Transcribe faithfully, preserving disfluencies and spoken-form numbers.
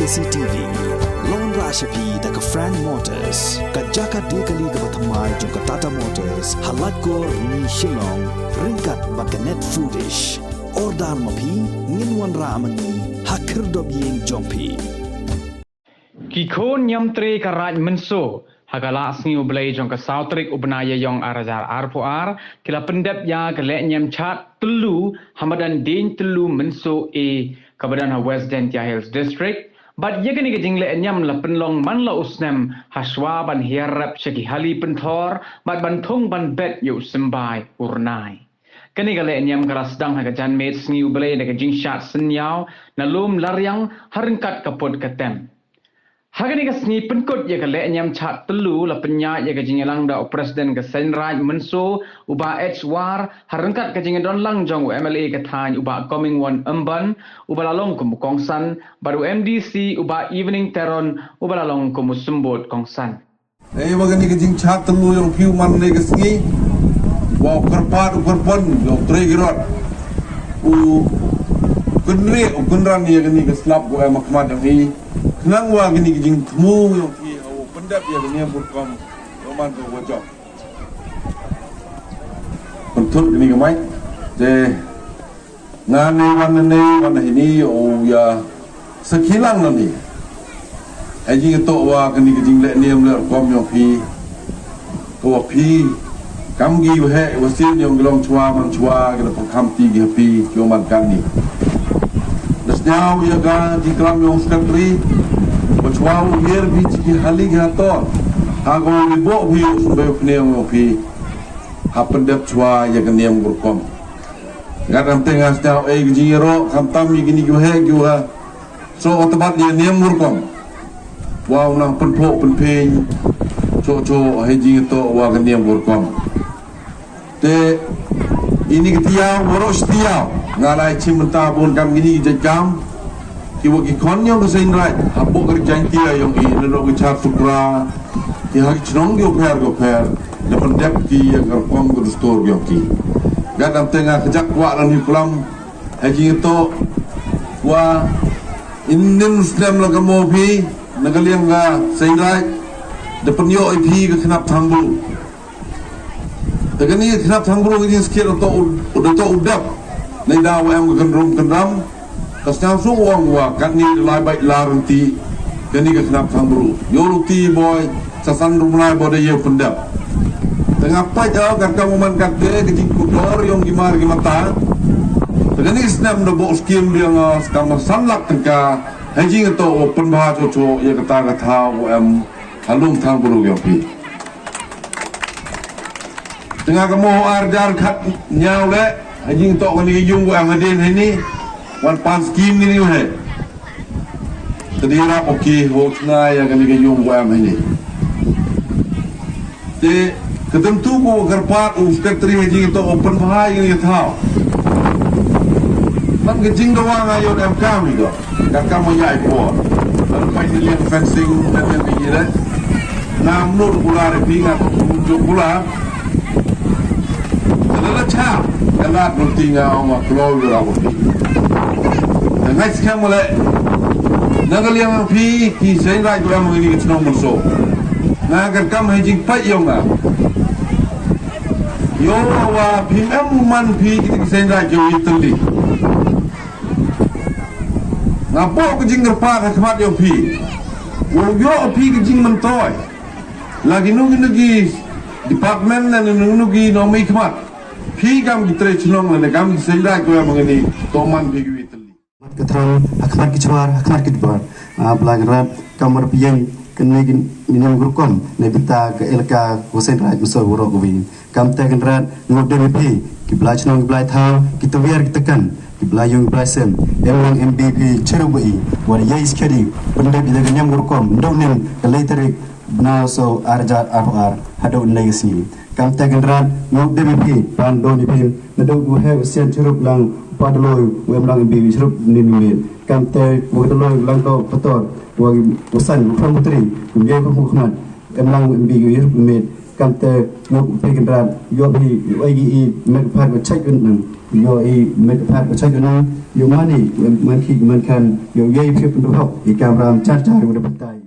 C T V. Long ra sha phi da ka Frank Motors, ka jaka de kali kaba thymmai jong ka Tata Motors ha Laitkor, Rni, Shillong, ryngkat bad ka Net Foodish. Order ma phi, ngin wanrah ma ngi ha khyrdop ïing jong phi. Ki khun niamtre ka Raid Mynso ha ka la sngi U Blei jong ka saw tarik u bnai Ïaïong ar hajar arphew ar ki la pyndep ïa ka lehniam chad tyllu ha madan Dieñ Tyllu Mynso A kaba don ha West Jaintia Hills District. Bad ïa kane ka jinglehniam la pynlong man la u snem ha shuwa ban hiar rep sha ki hali pynthor bad ban thung ban bet ïa u symbai u rnai. Kane ka lehniam ka la sdang ha ka janmiet sngi U Blei na ka jingshad synñiaw na lum Lariang ha ryngkat ka put ka tem. Ha kane ka sngi pynkut ïa ka lehniam chad tyllu la pynïaid ïa ka jingïalang da u President ka Seiñ Raid Mynso u Bah H War ha ryngkat ka jingdon lang jong u M L A ka thaiñ u Bah Comingone Ymbon uba la long kum u kongsan bad u M D C u Bah Evening Teron uba la long kum u symbud kongsan. Ei wa kane ka jingchad tyllu ïong phi u man ne ka sngi wa u kyrpad u kyrpon ïong trei ki rot u kynriah u kynran ïa kane ka slap ko em ha khmat ïong phi. Khnang wa kane ka jingthmu ïong phi ha u pyndep ïa kane ka burkom ïong man ko wa jop. Pyntut kane ka mai te nga ne wan ne wan hini u ïa sakhi lang na ni. Ai jingïatoh wa kane ka jinglehniam lehrukom ïong phi ko wa phi kam ki waheh wa sien ïong ki long chwa man chwa ki la pyrkham ti ki ha phi ki man kan ni. Da sñiaw ïa ka jingklam ïong secretary wa chwa u hiar phi chi ki hali ki hator ha ko wi boh phi u sumbai u pniang ïong phi ha pyndep chwa ïa ka niam burkom. Ngat am te nga sñiaw ei ki jingïaroh khamtam ïa kini ki waheh ki wa so o tabat ïa niam burkom. Wa u nang pynphoh pynphieng cho cho hei jingïatoh wa ka niam burkom. Te ini ki tiaw waroh shi tiaw nga lai chim mynta bun kam kini ki jait kam ki wa ki khon ïong ka Seiñ Raid hapoh ka ri Jaintia ïong i na dok ki chad sukra ki ha ki chnong ki upher ki upher. Na pyndep ki ïa ka rukom ka dustur ïong ki. Ngat am te nga kjak kwah lan hi klam ha ki to wa in nim snem la ka mo phi na ka liang ka Seiñ Raid da pynïoh i phi ka khnap thang bru. Te kani ka khnap thang bru ka jingskhiat da to u da to u dep. Nei da wa em ka kynrum kynram ka sñiaw su ong wa katni da lai bait la rynti kani ka khnap thang bru. Ïoh ruti boi sa san rum lai bo da ïa pyndep. Te nga pait ïa ka kam u man kat te ka jingkudor ïong ki mar ki mata. Te kani ka snem da bo skim biang nga skam san lak tyngka ha jingto wa pynbha cho cho ïa kata ka thaw wa em ha lum thang bru ïong phi. Te nga ka mo ar jar khat ñiaw le ha jingto kani ka yung wa em hadien hani wan pan skim ni ni he. Te di rap o ki ho chna ïa kani ka yung wa em hani. Te ka tem tu ko kyrpad u secretary ha jingto o pynbha ïa ka thaw. Man ka jingdawa nga ïoh em kam i do. Ka kam ïa i por. Lalu pai ni liang fencing dan yang biji deh. Nam nur kula re pi nga tu tu kula. Lala cha. Kala nurti nga ong klo yu ra pi. Ngai skam le. Nang liang pi ki Seiñ Raid ko em ngi ni chnong Mynso. Nga ka kam hai jing pai yong nga. Yo wa pi em man pi ki Seiñ Raid ko itali. Nga bok ka jingkyrpad ha khmat ïong phi. Wow ïoh phi ka jingmyntoi. La kino kino ki department ne kino kino ki nongmihkhmat. Phi kam ki trei chnong ne kam ki Seiñ Raid ko ïa mangni to man phi ki wi tylli. Khmat ka thrang, ha khmat ki chwar, ha khmat ki dwar. Ah, Blai Kynrad, kam mar phi ïeng kane ki niam rukom ne bynta ka elaka ko Seiñ Raid Mynso waroh kawi. Kam te Kynrad, ngop dem phi, ki blai chnong, ki blai thaw, ki tawiar, ki takan, ki blai yung, ki blai sem, em lang em bi phi chirup wa i, wa ïa i skedi, pyndep i da ka niam rukom, ndau nen, ka lai tarik, bnai so, ar hajar arphew ar, haduh nai sngi. Kam te Kynrad, ngop dem phi, pan don i phi, naduh u he u sian chirup lang, pa doloi, u em lang em bi chirup nin mit. Kam te, wa doloi, lang do, pator, wa, wa san, wa phrang putri, u ye ko khmat, em lang em bi chirup mit. Kam te ngop te Kynrad, ïoh hi, ïoh ai i met phat ba chait un nang. Ïoh i met phat ba chait un nang. Ïa mane, ïa man ki man kan, ïa ïa phi pynduh hok, ïa ka bram char char ïa u da batai.